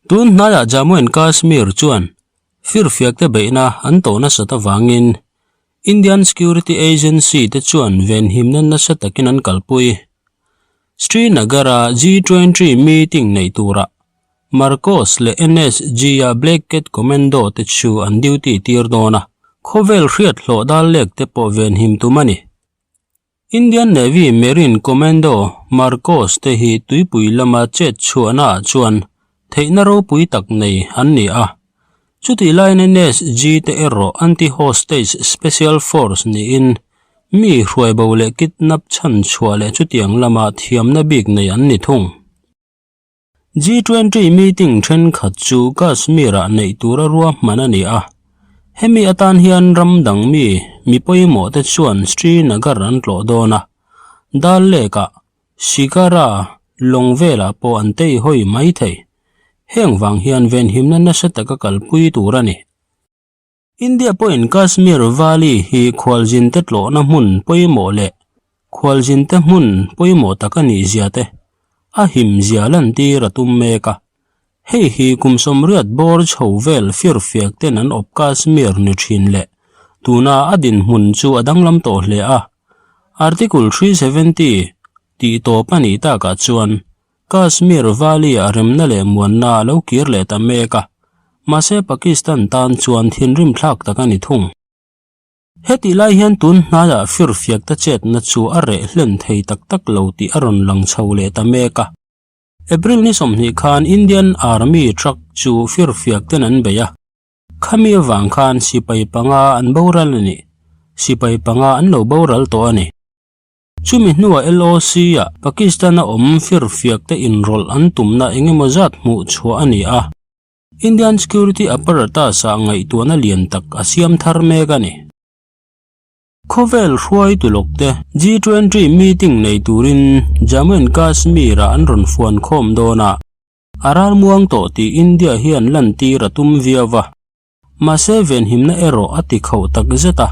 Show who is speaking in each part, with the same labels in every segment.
Speaker 1: Tun hnaiah Jammu and Kashmir chuan firfiakte beihna an tawh nasat avangin Indian Security Agency te chuan venhimna nasa takin an kalpui. Srinagar-a G20 meeting neih turah Marcos leh NSG-a Black Cat Commando te chu an duty tir dawn a, khawvel hriat hlawh dal lek te pawh venhim tum a ni. Indian Navy Marine Commando Marcos te hi tuipui lama chet chhuahna ah chuan theihna ropui tak nei an ni a. Chutih laiin NSG te erawh Anti-Hostage Special Force niin mi hruaibo leh kidnap chhanchhuah leh chutiang lama thiamna bik nei an ni thung. G20 meeting thenkhat chu Kashmir-ah neih tura ruahman a ni a, hemi atan hian ram dang mi mi pawimawh te chuan Srinagar an tlawh dawn a, Dal Lake-ah, Shikara lawng velah pawh an teihawi mai thei. Heng vang hian venhimna nasa taka kalpui tur a ni. India pawhin Kashmir Valley hi khualzinte tlawhna hmun pawimawh leh khualzinte hmun pawimawh tak a nih zia te a him zia lantir a tum mek a. Hei hi kum 80 bawr chho vel firfiak ten an awp Kashmir ni thin leh tuna a dinhmun chu a danglam tawh hle a. Article 370 tih tawp a nih takah chuan Kashmir Valley-ah remna leh muanna a lo kir leh ta mek a, mahse Pakistan tan chuan thinrim thlak tak a ni thung. Hetih lai hian tun hnaiah firfiakte chetna chu a reh hlen thei tak tak lo tih a rawn lang chho leh ta mek a. April ni 20 khan Indian Army truck chu firfiakten an bei a, khami avang khan sipai panga an boral a ni. Sipai panga an lo boral tawh a ni. Chumi hnuah LOC-ah Pakistan-a awm firfiakte inrawlh an tumna eng emaw zat hmuh chhuah a ni a, Indian security apparatus-ah ngaihtuahna lian tak a siam thar mek a ni. Khawvel hruaitu lawkte G20 meeting nei turin Jammu and Kashmir-ah an rawn fuan khawm dawn a, a ralmuang tawh tih India hian lantir a tum viau va, mahse venhimna erawh a ti khauh tak zet a.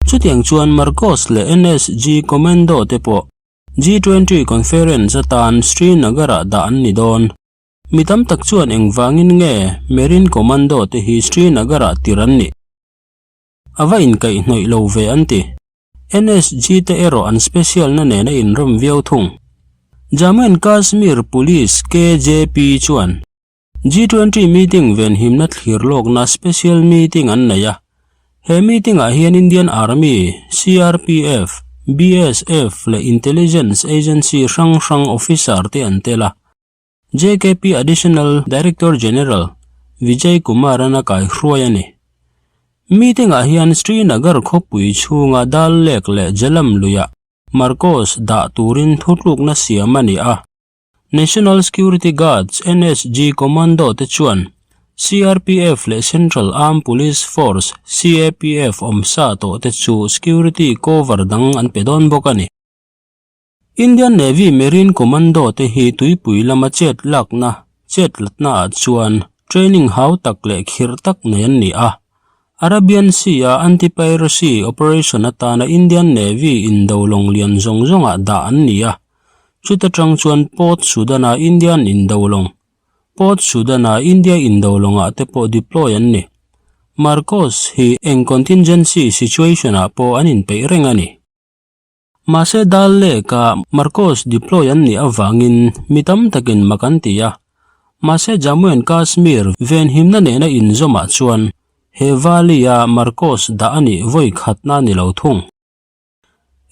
Speaker 1: Chutiang chuan Marcos leh NSG Commando te pawh G20 Conference atan Srinagar-ah dah an ni dawn. Mi tam tak chuan engvangin nge Marine Commando te hi Srinagar-ah tir an nih? A va inkaihhnawih lo ve an ti. NSG te erawh an special-na nen a inrem viau thung. Jammu and Kashmir Police, KJP, chuan G20 meeting venhimna thlir lawkna special meeting an nei a. He meeting-ah hian Indian Army, CRPF, BSF leh Intelligence Agency hrang hrang officer te an tel a. JKP Additional Director General Vijay Kumar-a'n a kaihruai a ni. Meeting-ah hian Srinagar khawpui chhunga Dal Lake leh Jhelum luiah Marcos dah turin thutlukna siam a ni a. National Security Guards, NSG, Commando te chuan CRPF leh Central Armed Police Force, CAPF, awm sa tawh te chu security cover dang an pe dawn bawk a ni. Indian Navy Marine Commando te hi tuipui lama chet lakna, chet latna ah chuan training hau tak leh khirh tak nei an ni a. Arabian Sea-a anti-piracy operation atana Indian Navy indo lawng lian zawng zawngah dah an ni a. Chuta tang chuan Port Sudan-a Indian indo lawng, Port Sudan-a India indo lawngah te pawh deploy an ni. Marcos hi eng contingency situation-ah pawh an inpeih reng a ni. Mahse Dal Lake-a Marcos deploy an nih avangin mi tam takin mak an ti a. Mahse Jammu and Kashmir venhimna nena inzawmah chuan he valley-a Marcos dah a nih vawi khatna a ni lo thung.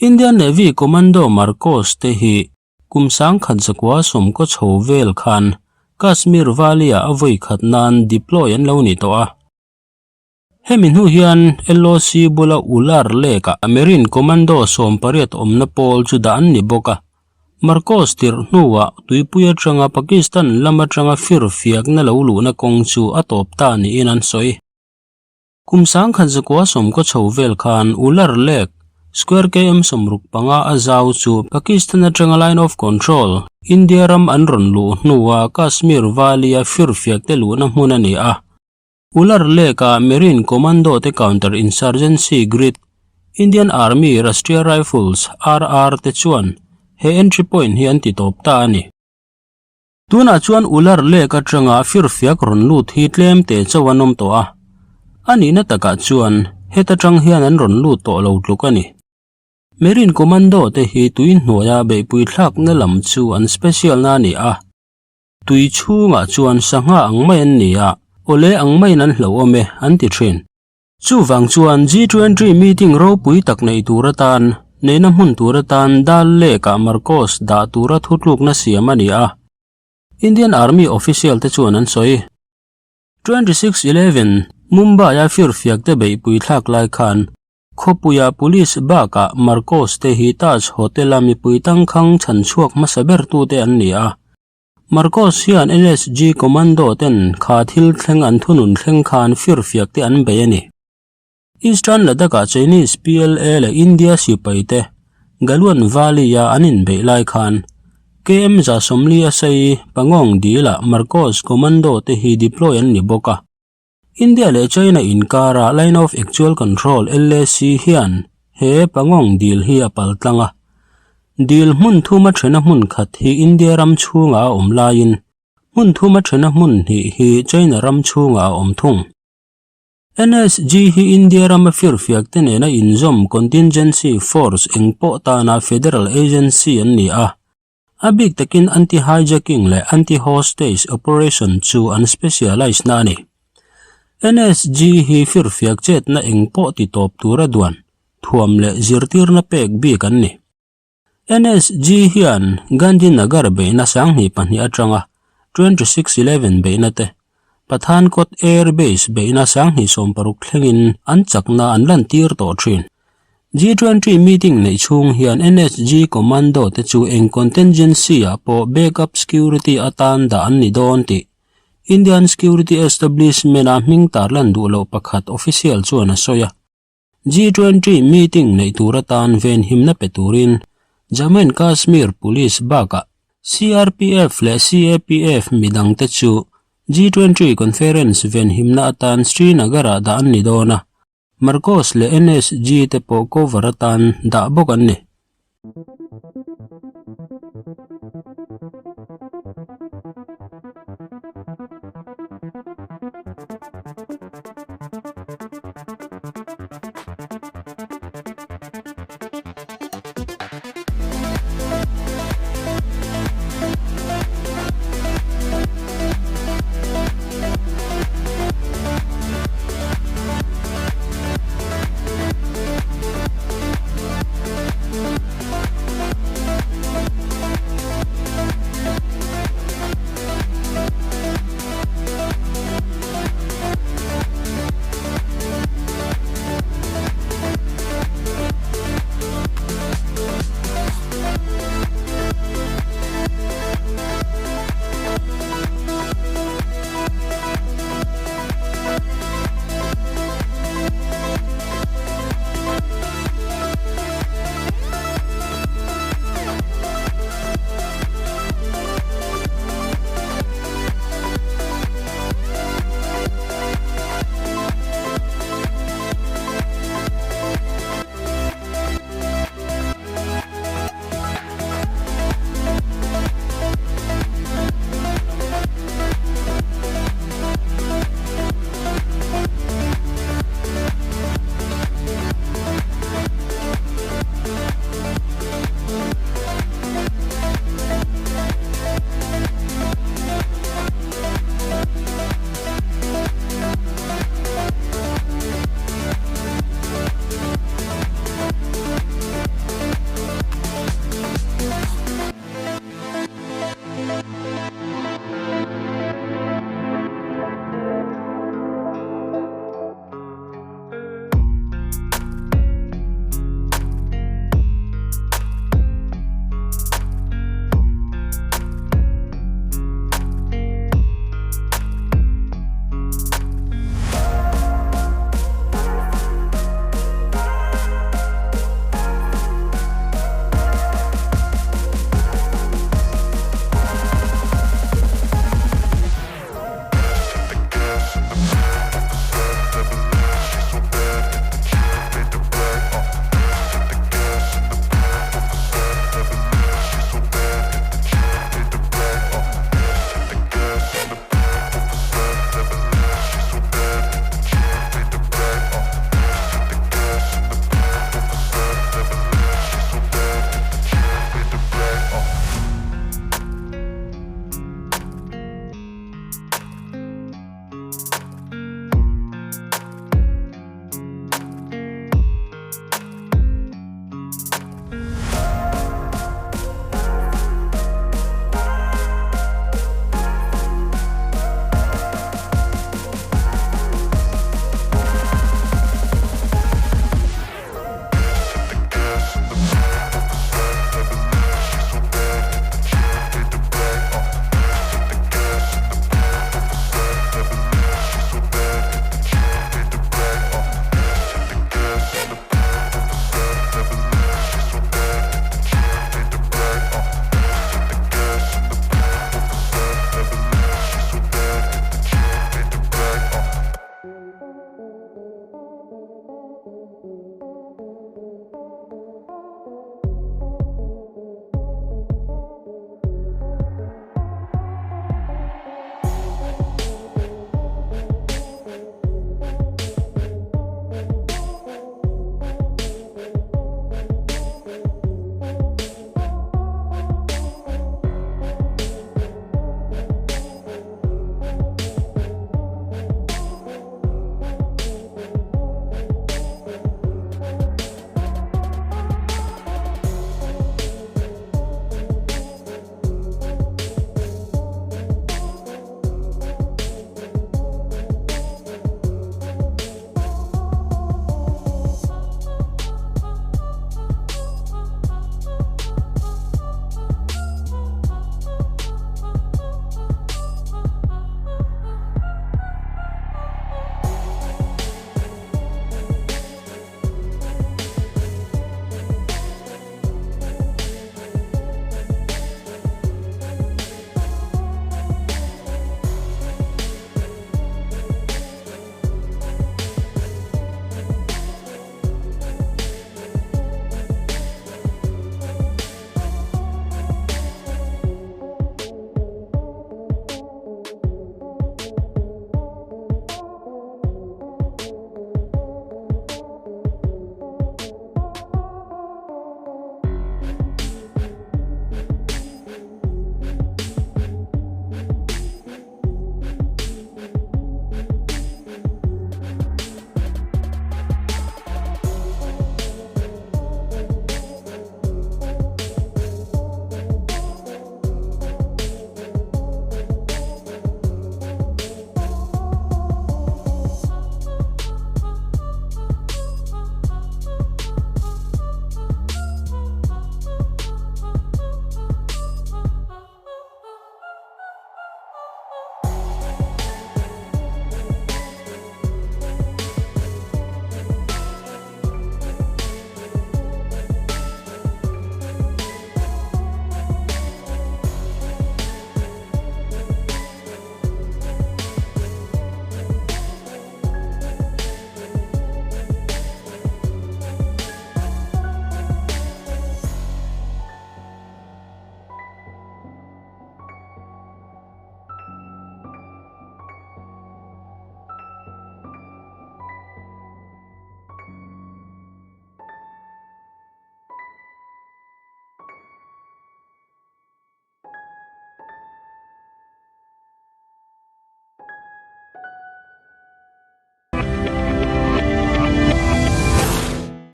Speaker 1: Indian Navy Commando Marcos te hi kum 1900 sawmkaw chho vel khan Kashmir Valley-ah a vawi khat nan deploy an lo ni tawh a. Hemi hnu hian LOC bula Ular Lake-ah Marine Commando 18 awmna pawl chu dah an ni bawk a. Marcos tirh hnuah tuipui atanga Pakistan lam atanga firfiakna lo luhna kawng chu a tawp ta niin an sawi. Kum 1900 sawmkaw chho vel khan Ular Lake, square km 65 a zau chu Pakistan atanga Line of Control, India ram an rawn luh hnua Kashmir Valley-a firfiakte luhna hmun a ni a. Ular Lake-a Marine Commando te Counter Insurgency Grid, Indian Army Rashtriya Rifles, RR, te chuan he entry point hi an ti tawp ta a ni. Tunah chuan Ular Lake atanga firfiak rawn lut hi tlem te chauh an awm tawh a, a nihna takah chuan heta tang hian an rawn lut tawh lo tluk a ni. Marine Commando te hi tui hnuaia beihpui thlakna lam chu an special na a ni a, tui chhungah chuan sangha ang mai an ni a, awle ang maiin an hlauhawm e an ti thin. Chuvang chuan G20 meeting ropui tak neih tur atan, neihna hmun tur atan Dal Lake-ah Marcos dah tura thutlukna siam a ni a, Indian Army official te chuan an sawi. 26 11, Mumbai-a firfiak te beihpui thlak lai khan khawpuia police bakah Marcos te hi Taj Hotel-a mipui tangkhang chhanchhuak hmasa bertute an ni a. Marcos hian NSG commando ten kha thil thleng an thunun thleng khan firfiak te an bei a ni. Eastern Ladakh-ah Chinese PLA leh India sipai te Galwan Valley-a an inbeih lai khan KM 140 a sei Pangong dil-ah Marcos commando te hi deploy an ni bawk a. India leh China inkara Line of Actual Control, LAC, hian he Pangong dil hi a pal tlang a. Dil hmun thuma thena hmun khat hi India ram chhungah a awm laiin hmun thuma thena hmun hnih hi China ram chhungah a awm thung. NSG hi India rama firfiak te nena inzawm contingency force engpawh tana federal agency an ni a. A bik takin anti-hijacking leh anti-hostage operation chu an specialise na a ni. NSG hi firfiak chetna eng pawh ti tawp tura duan, thuam leh zirtirna pek bik an ni. NSG hian Gandhinagar beihna 2002 atanga 26/11 beihna te, Pathankot Air Base beihna 2016 thlengin an chakna an lantir tawh thin. G20 meeting neih chhung hian NSG commando te chu eng contingency-ah pawh backup security atan dah an ni dawn tih Indian Security Establishment-a hming tarlan duh loh pakhat official chuan a sawi a. G20 meeting neih tur atan venhimna pe turin Jammu and Kashmir Police bakah CRPF leh CAPF midangte chu G20 conference venhimna atan Srinagar-ah dah an ni dawn a, Marcos leh NSG te pawh cover atan dah bawk an ni.